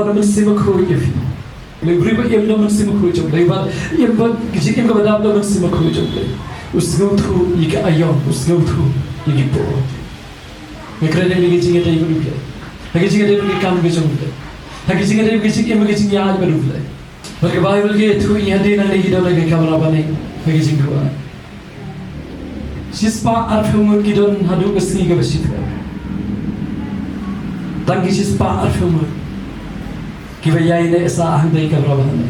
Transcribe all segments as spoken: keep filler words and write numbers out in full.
da Mynsiem Bakhuid ïa phi. Lei u briew ba im da Mynsiem Bakhuid jong lei, ba im bad ka jingim kaba dap da Mynsiem Bakhuid jong lei, u sngewthuh ïa ka aïom, u sngewthuh ïa ki por. Nga kren ïa ka jingïadei bad U Blei, ha ka jingïadei bad ka kam ka jong U Blei, ha ka jingïadei bad ka jingim bad ka jingïaid bad U Blei. Bad ka Baibl ka ïathuh ïa ngi hadien nangne ki don ha ka kamra bad ha ka jingduwai. Shispah arphew ngut ki don haduh ka sngi kaba shiphew. Tang ki shispah arphew ngut kiba ïaineh sah hangtei ka kamra bad hangne.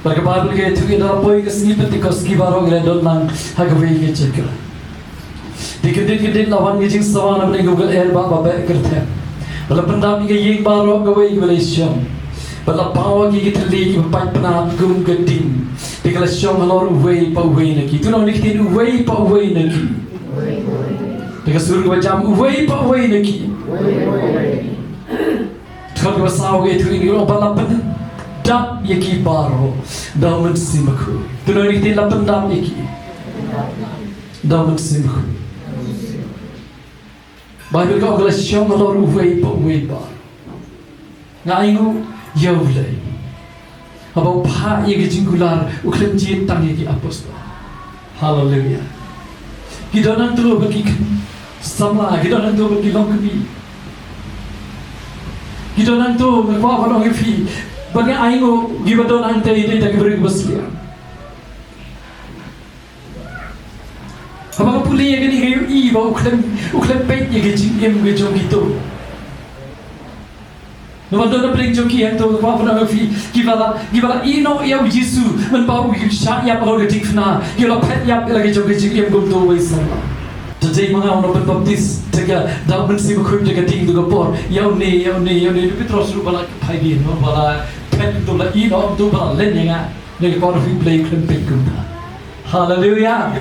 Bad ka Baibl ka ïathuh ïa ngi, da la poi ka sngi Pentekost ki baroh ki la don lang ha kawei ka jaka. Te kyndit kyndit la wan ka jingsawa na bynta ka Baibl ba beh kyrteng. Bad la pyndap ïa ka ïing baroh kawei kaba la shong. Bad la paw ïa ki thylli kiba pait pynat kum ka ding. Te ka la shong halor uwei pa uwei na ki. To nang ong ktien, uwei pa uwei na ki. Te ka sur kaba jam, uwei pa uwei na ki. Dkhot kaba saw ka ïathuh ïa ngi, bad la pyndap ïa ki baroh da u Mynsiem Bakhuid. To nang ong ktien, la pyndap ïa ki da u Mynsiem Bakhuid. Baibl ka ong ka la shong halor uwei pa uwei baroh. Nga ainguh ïa U Blei, haba u phah ïa ka jingkular u khlem jied tang ïa ki apostol. Haleluia. Ki don hangto bad ki samla, ki don hangto bad ki longkmie. Ki don hangto, nga kwah ban ong ïa phi, ba nga ainguh kiba don hangtei dei tang ki briew kiba sliang. Haba nga pule ïa kane nga ïohi ba u khlem, u khlem peit ïa ka jingim ka jong kito. Namar don na pdeng jong ki hangto, nga kwah ban ong ïa phi, kiba la, kiba la ïehnoh ïa U Jisu mynba u shah ïap halor ka diengphna, ki la phet ïap ïa la ka jong ka jingim kumto uwei samla. Te dei ma nga u nongpynbaptis, te ka da u Mynsiem Bakhuid da ka ding, to ka por, ïa une, ïa une, ïa une, u Petros ruh ba la phai biang, ba la phet, to la ïehnoh, to ba la len ïa nga. Ïa ka por phi Blei khlem peit kumta. Haleluia.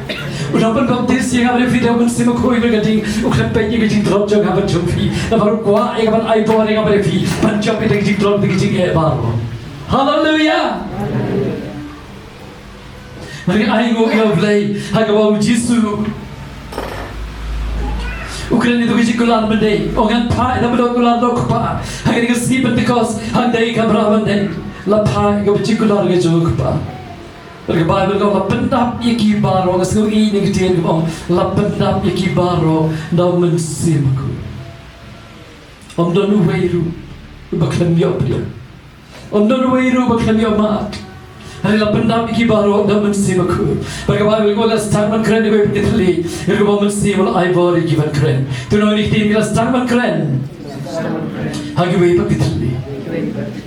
U nongpynbaptis ïa nga bad ïa phi da u Mynsiem Bakhuid bad ka ding, u khlem peit ïa ka jingtlot jong nga bad jong phi. Namar u kwah ïa ka ban ai bor ïa nga bad ïa phi ban jop ïa ka jingtlot bad ka jingeh baroh. Haleluia. Nga ainguh ïa U Blei ha kaba U Jisu u kren ïa ka jingkular mynta. U ong, ngan phah ïa ka jingkular da u Kpa. Ha kane ka sngi Pentekost, hangtei ka kamra mynta, la phah ïa ka jingkular ka jong u Kpa. Bad ka Baibl ka ong la pyndap ïa ki baroh, nga sngew ïeit ïa ka ktien kaba ong la pyndap ïa ki baroh da u Mynsiem Bakhuid. Ym don uwei ruh uba khlem ïoh pdiang. Ym don uwei ruh uba khlem ïoh mad. Hynrei la pyndap ïa ki baroh da u Mynsiem Bakhuid. Bad ka Baibl ka ong la sdang ban kren ïa kiwei pat ki thylli, ïa kaba u Mynsiem u la ai bor ïa ki ban kren. To nang ong ïa ki ktien, ki la sdang ban kren ha kiwei pat ki thylli.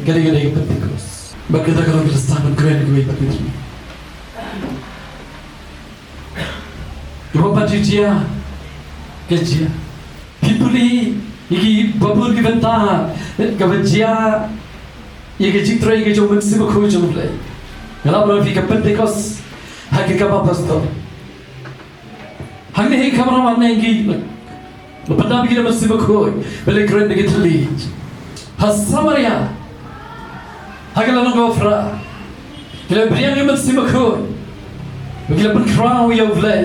Ka dei, ka dei ka Pentekost. Bad kata ka long ka la sdang ban kren ha kiwei pat ki thylli. Kaba pat ju jia, ka jia. Phi pule ïa kiba bun ki bynta kaba jia ïa ka jingtrei ka jong u Mynsiem Bakhuid jong U Blei. Nga la ong ïa phi ka Pentekost ha ka Kam Apostol. Hangne ha ka kamra mynne ngi la pyndap ïa ki da u Mynsiem Bakhuid, ba la kren da ki thylli. Ha Samaria, ha ka lynnong kaba phra, ki la pdiang ïa u Mynsiem Bakhuid, ba ki la pynkhraw ïa U Blei.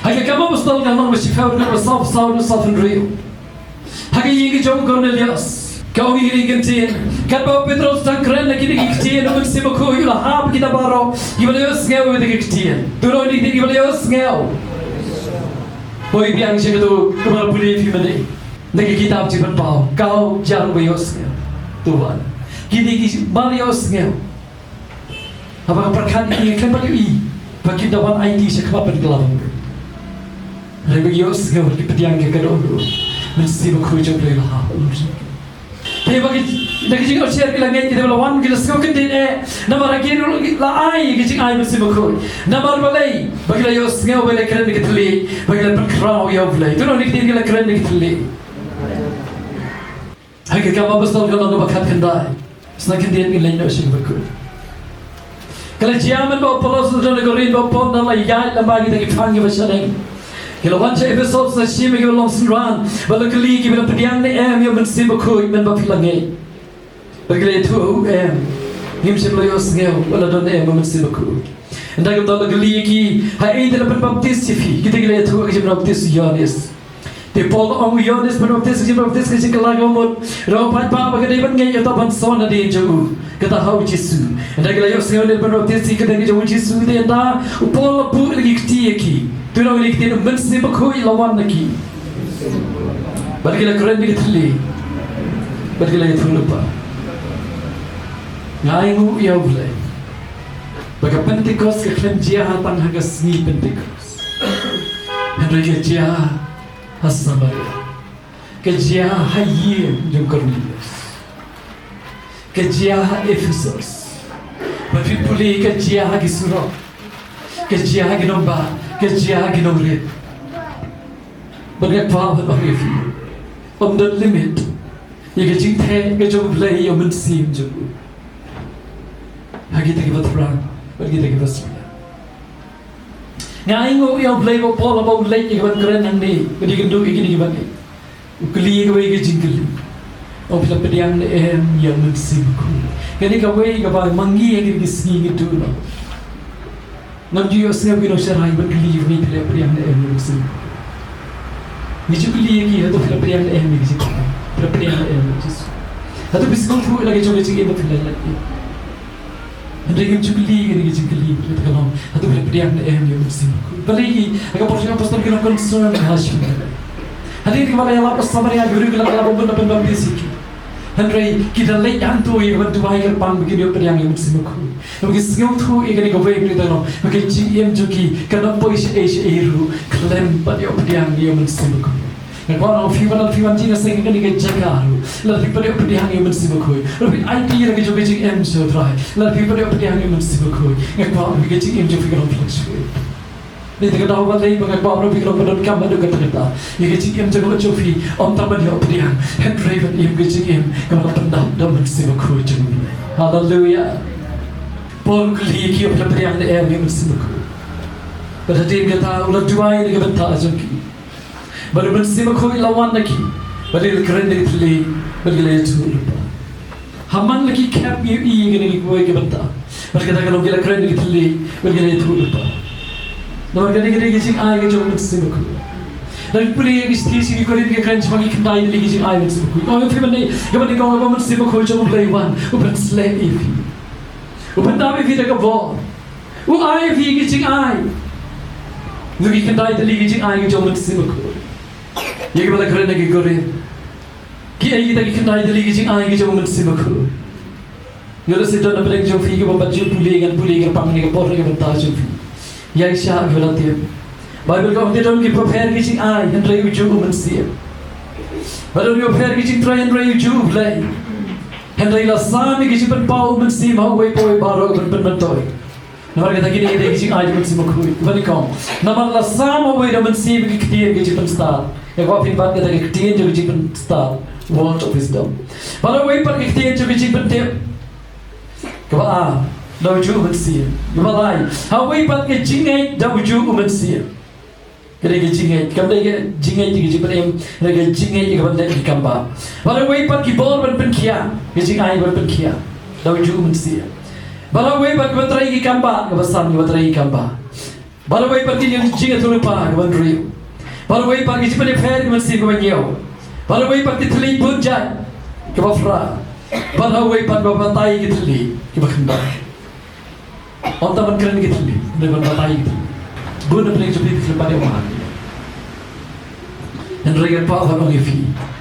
Ha ka Kam Apostol ka lynnong ba shiphew, dkhot ba saw, saw, saw hynriew. Ha ka ïing ka jong u Kornelios, ka ong ïa kine ki ktien. Katba u Petros u dang kren da kine ki ktien, u Mynsiem Bakhuid u la hap ïa kita baroh kiba la ïohsngew ïa kine ki ktien. To nang ong ïa kine kiba la ïohsngew. Poi biang sha kato kaba la pule ïa phi mynne. Na ka kitab Jingpynpaw, khaw jar ba ïohsngew. To wan. Kine kiba la ïohsngew. Haba nga pyrkhat ïa ki, nga khlem pat ïohi ba kin da wan aiti sha khmat ban kylla bynriew. Hynrei ba ki ïohsngew, ki pdiang ïa ka dohnud. Mynsiem Bakhuid jong U Blei la hap. Te ba ki, da ki jingïohsngew ki la ngeit, ki la wan, ki la sngew kyndit eh. Namar ki la ai ïa ka jingai Mynsiem Bakhuid. Namar balei? Ba ki la ïohsngew ba la kren da ki thylli, ba ki la pynkhraw ïa U Blei. To nang ong ïa ki ktien, ki la kren da ki thylli. Ha ka Kam Apostol ka lynnong kaba khatkhyndai. Sngewbha khyndiat ngin leit noh sha kaba kut. Ka la jia mynba u Apollos u la don ha Korinth, ba u Paul u la ïaid lyngba kita ki thaiñ kiba shaneng. Ki la wan sha Ephesos, la shim ïa kiba long synran, bad la kylli kiba la pdiang ne em ïa u Mynsiem Bakhuid mynba phi la ngeit. Bad ki la ïathuh, u em. Ngim shym la ïohsngew ba la don ne em u Mynsiem Bakhuid. Ynda kumta la kylli ïa ki, haei te la pynbaptis ïa phi? Kita ki la ïathuh, ka jingpynbaptis u Ïoannis. Te Paul u ong, u Ïoannis ban baptis, ka jingbaptis ka jingkylla kaba mut, u paidbah ba ka dei ban ngeit ïa uta ban shong hadien jong u, kata ha u Jisu. Ynda ki la ïohsngew ïa u ban baptis, ka dei ka jong u Jisu, te ynda u Paul u la buh ïa ki kti ïa ki, te u ong ïa ki, te u Mynsiem Bakhuid u la wan na ki, bad ki la kren da ki thylliej, bad ki la ïathuhlypa. Nga ainguh ïa U Blei ba ka Pentekost ka khlem jia tang ha ka sngi Pentekost, hynrei ka jia ha Samaria. Ka jia ha ïing jong u Kornelius. Ka jia ha Ephesus. Bad phi pule, ka jia ha ki surok. Ka jia ha ki nongbah. Ka jia ha ki nongrit. Bad nga kwah ban ong ïa phi, ym don limit ïa ka jingtheh ka jong U Blei ïa u Mynsiem jong u ha kita kiba thrang bad kita kiba sngewthuh. Nga ainguh ïa U Blei ba u Paul haba u leit ïa ka ban kren hangne, bad ïakynduh ïa kine kiba ngeit, u kylli ïa kawei ka jingkylli. U ong, phi la pdiang ne em ïa u Mynsiem Bakhuid? Kane kawei kaba ma ngi ha kine ki sngi ngi duh noh. Ngam ju ïohsngew ki nongsharai ban kylli ïa ngi, phi la pdiang ne em ïa u Mynsiem Bakhuid? Ngi ju kylli ïa ki, hato phi la pdiang ne em ïa ka jingkylli? Phi la pdiang ne em ïa u Jisu? Hato phi sngewthuh ïa la ka jong ka jingim ba phi la lait ïa? Hynrei ngim ju kylli kane ka jingkylli, ka long, hato phi la pdiang ne em ïa u Mynsiem Bakhuid? Balei ki, ha ka por jong ki apostol ki long concern ha shuh. Hadien ba ki la ïalap ha Samaria, ki briew ki la kylla ba mut ban baptis ïa ki. Hynrei ki da leit hangto ïa ka ban duwai kyrpang ba kin ïoh pdiang ïa u Mynsiem Bakhuid. Namar ki sngewthuh ïa kane kawei ka long, ba ka jingim jong ki kan ym poi shaei shaei ruh khlem pat ïoh pdiang ïa u Mynsiem Bakhuid. Nga kwah ong ïa phi, lada phi wan jingïaseng ha kane ka jaka ruh, lada phi pat ïoh pdiang ïa u Mynsiem Bakhuid, lada phi aiti ïa la ka jong ka jingim sha U Trai, lada phi pat ïoh pdiang ïa u Mynsiem Bakhuid, nga kwah ong ïa phi, ka jingim jong phi kan long fluctuate. Dei ta ka daw balei ba nga kwah ong ïa phi, ka long ba donkam haduh katta katta ïa ka jingim jong nga jong phi, ym tang ban ïoh pdiang, hynrei ban im ka jingim kaba la pyndap da u Mynsiem Bakhuid jong U Blei. Haleluia. Paul u kylli ïa ki, phi la pdiang ne em ïa u Mynsiem Bakhuid? Bad hadien kata u la duwai na ka bynta jong ki. Bad u Mynsiem Bakhuid u la wan na ki, bad ki la kren da ki thylliej, bad ki la ïathuhlypa. Ha man la ki khep ïa u, ïa kane kawei ka bynta. Bad kata ka long, ki la kren da ki thylliej, bad ki la ïathuhlypa. Namar kane ka dei ka jingai ka jong u Mynsiem Bakhuid. Lada phi pule ïa ki shithi sha ki Korinth, ka kren shaphang ki khyndai tylli ki jingai u Mynsiem Bakhuid. Ong ïa phi mynne, ka ban ong ba u Mynsiem Bakhuid jong U Blei u wan, u pynslem ïa phi, u pyndap ïa phi da ka bor, u ai ïa phi ki jingai. Ki khyndai tylli ki jingai ki jong u Mynsiem Bakhuid, ïa kiba la kren ha ki Korinth. Kiei kita ki khyndai tylli ki jingai ki jong u Mynsiem Bakhuid? Nga lehse don na pdeng jong phi kiba pat ju pule, ngan pule kyrpang ha kane ka por na ka bynta jong phi. Ïaishah kiba la tip. Baibl ka ong, te don ki bapher ki jingai, hynrei ujuh u Mynsiem. Bad don ki bapher ki jingtrei, hynrei ujuh U Blei. Hynrei la sam ïa ki jingpynpaw u Mynsiem ha uwei pa uwei baroh ban pynmyntoi. Namar kata kine ki dei ki jingai jong u Mynsiem Bakhuid. Ba nyngkong, namar la sam ha uwei da u Mynsiem ki ktien ki jingpynstad. Nga kwah phin bat kata ka ktien jong ki jingpynstad, word of wisdom. Bad ha uwei pat ki ktien jong ki jingpyntip. Kaba ar, da ujuh u Mynsiem. Kaba lai, ha uwei pat ki jingngeit da ujuh u Mynsiem. Ka dei ka jingngeit, kam dei ka jingngeit ka jingpynim, hynrei ka jingngeit ka ban leh ki kambah. Bad ha uwei pat ki bor ban pynkhiah, ka jingai ban pynkhiah, da ujuh u Mynsiem. Bad ha uwei pat kiba trei ki kambah, kaba san kiba trei ki kambah. Bad ha uwei pat ki jingïathuhlypa, ka ban riew. Bad ha uwei pat ki jingpynïapher, ka ban siew, ka ban ñiew. Bad ha uwei pat ki thylliej bun jait, kaba phra. Bad ha uwei pat kiba batai ki thylliej, kiba khyndai. Ym tang ban kren ki thylliej, hynrei ban batai ki thylliej. Bun na pdeng jong phi ki khlem pat ïoh mad. Hynrei nga kwah ban ong ïa phi,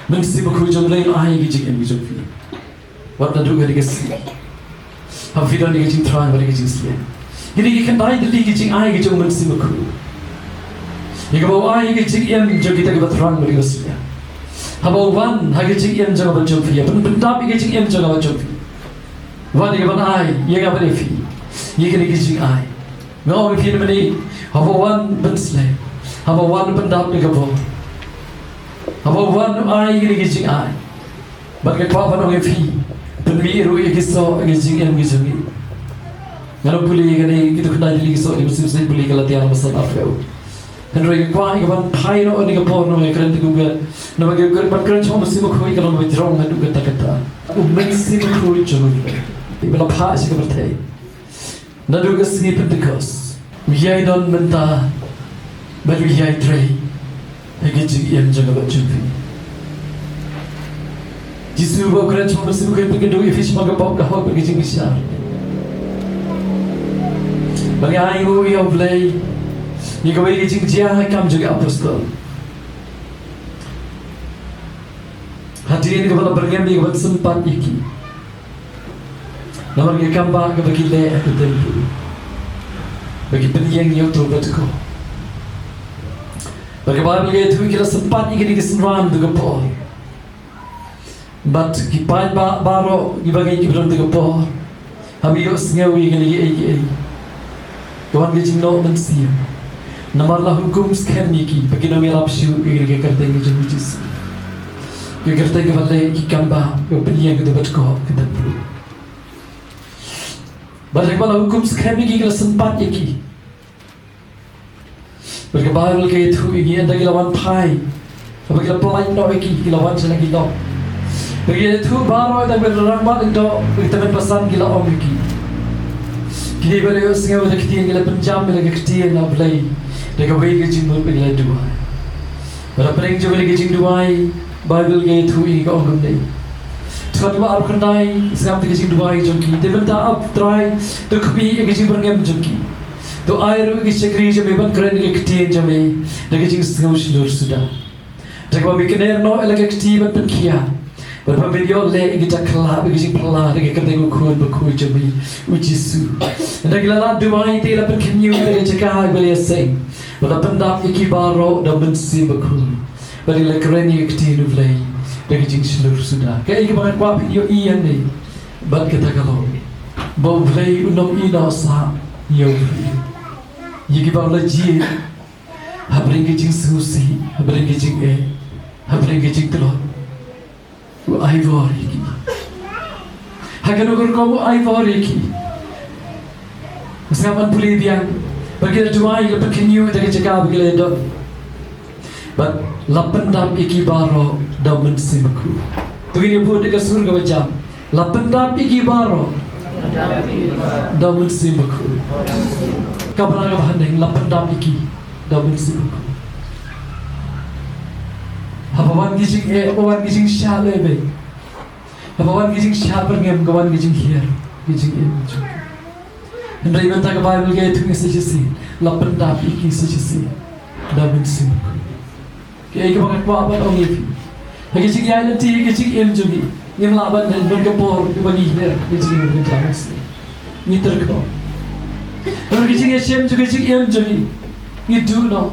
Mynsiem Bakhuid jong U Blei un ai ïa ki jingim ki jong phi. Wat naduh kane ka sngi, haba phi don ïa ka jingthrang bad ïa ka jingslem. Kine ki khyndai tylli ki jingai ki jong u Mynsiem Bakhuid, ïa kaba u ai ïa ka jingim jong kita kiba thrang bad kiba slem. Haba u wan ha ka jingim jong nga bad jong phi, ïa pyn, pyndap ïa ka jingim jong nga bad jong phi. Wan ïa ka ban ai ïa nga bad ïa phi ïa kine ki jingai. Nga ong ïa phi mynne, haba u wan ban slem, haba u wan pyndap da ka bor, haba u wan u ai ïa kine ki jingai. Bad nga kwah ban ong ïa phi, pynmih ruh ïa ki soh ïa ki jingim ki jong ngi. Nga la pule ïa kine, kito ki khyndai tylli ki soh, ki mynsiem, pule Galatia lyngba san arphew. Hynrei nga kwah ïa ka ban phai noh ha kane ka por, namar nga kren te kumba, namar ka ban kren shaphang u Mynsiem Bakhuid ka long kaba jrong haduh katta katta. U Mynsiem Bakhuid jong U Blei, iba la phah sha ka pyrthei naduh ka sngi Pentekost, u ïai don mynta bad u ïai trei. Ha ka jingim jong ka bad jong phi. Jisu ba u kren sha u Mynsiem Bakhuid, pynkhih ïa phi shaphang ka pop ka hok bad ka jingbishar. Ba ngi ai nguh ïa U Blei ïa kawei ka jingjia ha ka kam jong ki apostol. Hadien kaba la byrngem ïa ka ban sympat ïa ki. Namar ka kam ba kaba ki leh ha ka templ, ba ki pynïeng ïa uto u batkoh. Bad ka Baibl ka ïathuh ki la sympat ïa kine ki synran ha ka por. Bad ki paid ba baroh kiba ngeit kiba don ha ka por, haba ïohsngew ïa kine kiei kiei, ka wan ka jingnoh mynsiem. Namar la hukum skhem ïa ki ba kin ym ïarap shuh ïa kane ka kyrteng ka jong u Jisu, ka kyrteng kaba leh ïa ki kam bha, kaba pynïeng ïa uto u batkoh ha ka templ. Bad haba la hukum skhem ïa ki, ki la sympat ïa ki. Bad ka Baibl ka ïathuh ïa ngi, ynda ki la wan phai, haba ki la pyllait noh ïa ki, ki la wan sha la ki lok. Bad ka ïathuh baroh, ynda ki la rangbah lyngdoh, bad ki tymmen basan ki la ong ïa ki, kine ba la ïohsngew ïa ka ktien, ki la pynjam ïa ka ktien U Blei da kawei ka jingmut bad ki la duwai. Bad hapdeng jong kane ka jingduwai, Baibl ka ïathuh ïa ngi ka ong kumne: Dkhot ba arphew khyndai, sngap ïa ka jingduwai jong ki: Te mynta, A Trai, to khmih ïa ka jingbyrngem jong ki. To ai ruh ïa ki shakri jong me ban kren ïa ka ktien jong me da ka jingsngew shlur suda. Da kaba me kner noh ïa la ka kti ban pynkhia, bad ba men ïoh leh ïa kita ki khlad bad ka jingphylla da ka kyrteng u Khun bakhuid jong me, u Jisu. Ynda ki la lad duwai, te la pynkynñiuh ïa ka jaka ba la ïaseng, bad la pyndap ïa ki baroh da u Mynsiem Bakhuid. Bad ki la kren ïa ka ktien U Blei da ka jingshlur suda. Kaei kaba nga kwah phin ïohi hangne, bad kata ka long ba U Blei un ym ïehnoh sah ïa u briew, ïa kiba u la jied hapdeng ka jingsngewsih, hapdeng ka jingeh, hapdeng ka jingtlot. U ai bor ïa ki. Ha kano ka rukom u ai bor ïa ki? Sngap ban pule biang. Ba ki la duwai, la pynkynñiuh ïa ka jaka ba ki la don. Bad la pyndap ïa ki baroh da u Mynsiem Bakhuid. To ngin ïa bud da ka sur kaba jam. La pyndap ïa ki baroh da u Mynsiem Bakhuid. Kaba la, kaba hynrei, la pyndap ïa ki da u Mynsiem Bakhuid. Haba wan ki jingeh, haba wan ki jingshah lehbeiñ, haba wan ki jingshah byrngem, ka wan ki jinghiar, ki jingeh. Hynrei mynta ka Baibl ka ïathuh ïa ngi sa shisien, la pyndap ïa ki sa shisien da u Mynsiem Bakhuid. Kaei kaba nga kwah ban ong ïa phi, ha ka jingïaid lynti, ha ka jingim jong ngi, ngim lah ban don ka por kaba ngi hiar ha ka jingim jong ngi. Ngi tyrkhong. Ha ka jingïashem jong ka jingim jong ngi, ngi duh noh.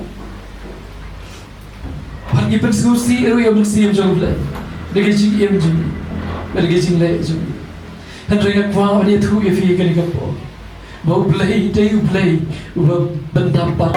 Bad ngi pynsngewsih ruh ïa u Mynsiem jong U Blei da ka jingim jong ngi, da ka jingleh jong ngi. Hynrei nga kwah ban ïathuh ïa phi ha kane ka por ba U Blei dei U Blei uba pyndap pat.